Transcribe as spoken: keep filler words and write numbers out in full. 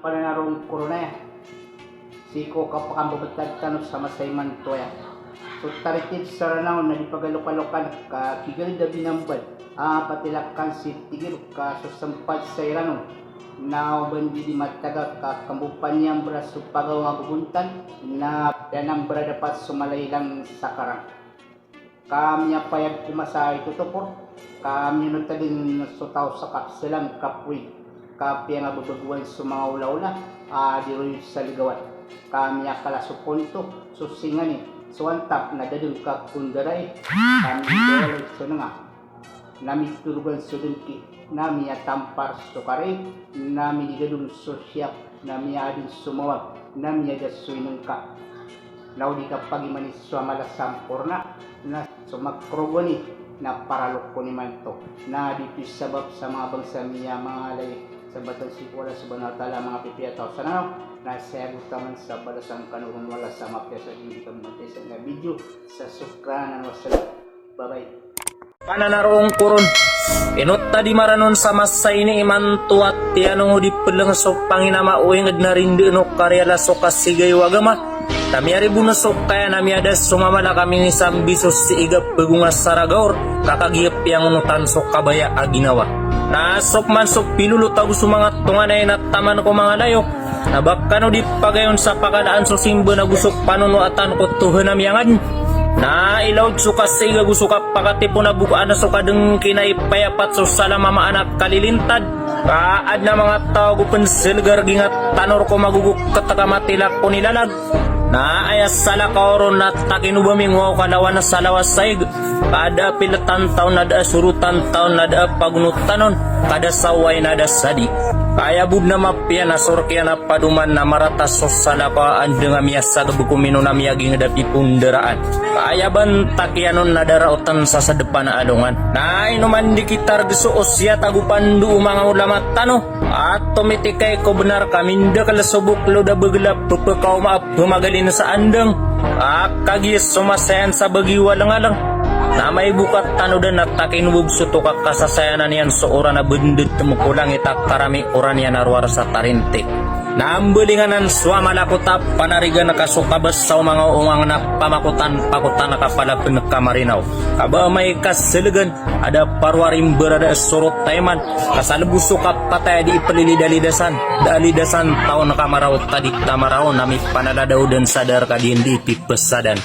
Pananarong korona aya sii ko kapakambebetad tano sa masa imanto aya. So taritib sa Ranaw na di pagalokalokan ka kigaled a binambad a patilakan si tigir ka so sempad sa Irano na o ba di di matagak ka kambopan iyan bra so pagaw nga bobontan na piyanambra dapat so malailang sa karang. Ka miyapayag ko masa i totopor, ka miyonotadn so taw sa kapselang kapoy, ka piyangababagwan so manga olaola a di royod sa legawan, ka miyakala so ponto so singani, so antap na dadeng ka kondarai, ka miyawalay so nenga na mitorogan so dengki, na miyatampar so kari, na minigadong so siyap, na miyaadn so mawag, na miyada so inengka. Na o di kapagimani so amala samporna, na so makrogoni na paralokon imanto. Na di pi sabap sa manga bangsa miyamangalay sa batan sii ko Allah Subhanahu wa Ta'ala, manga pipiya taw sa Ranaw, na saya gotaman sa balasan kano ron o Allah sa mapiya sa di ka matay sa nga video sa sokran. Wassalam. Bye-bye. Pananarong koron. Inot tadi maranon sa masa ini imanto a tiyanong o di peleng so panginama o inged na rindeen o kariyala so kasigay o agama. Na miyaribo na so kaya na miyada so mamala ka minisambi so sii a pegonga sa ragaor, ka kagiya piyangonotan so kabaya a ginawa. Na sop man so pilolot ago so manga tonganay na taman ko manga layo, na ba kano di pagayon sa pakalaan so simba na go so panonoatan ko Tuhan a miyangadn. Na ilaod so kasaiga go so kapakatipon a bokaan so kadengki na ipayapat so salamamaan a kalilintad. Ka adn a manga taw ago pen selegar gingat tanor ko magogoket ka matilak ko nilalag. Na aya salakaw ron na takino ba mingowa o kalawan sa lawas saig. Ka da a piletan taw na da a sorotan taw na da a pagonotan on, ka da saway na da sadi. Ka aya bo dn a mapiya na so rek iyan a padoman na marata so salakaw a andeng a miyasageb ko mino na miyaginged a piponderaan. Ka aya bantak iyan on na da raotan sa sedepan a alongan. Na ino man di kitareg so osiyat ago pando o manga olama tano a tomitikay ko benar ka mindakel so boklod a begel a pepekaoma a pemagalin sa andeng. A kagiya so masa iyan sa bagi walengaleng. Na amay bo ka tano den a takino bo so toka kasasayanan iyan so oran a bendet mo ko langit a karami oran iyan a rowar sa tarintik. Na ambalingan an so amala ko ta panarigan ka so kabasa o manga ongang na pamakotan-pakotan ka pala pen kamarinaw. Ka ba amay ka selegan a da parowar imbarada a sorot taiman, ka sa lebo so kapatay a di ipelilidalidasan, da a lidasan taw na kamaraw ta di tamaraw na mipanaladaw den sa dar ka di ndi pipesadan.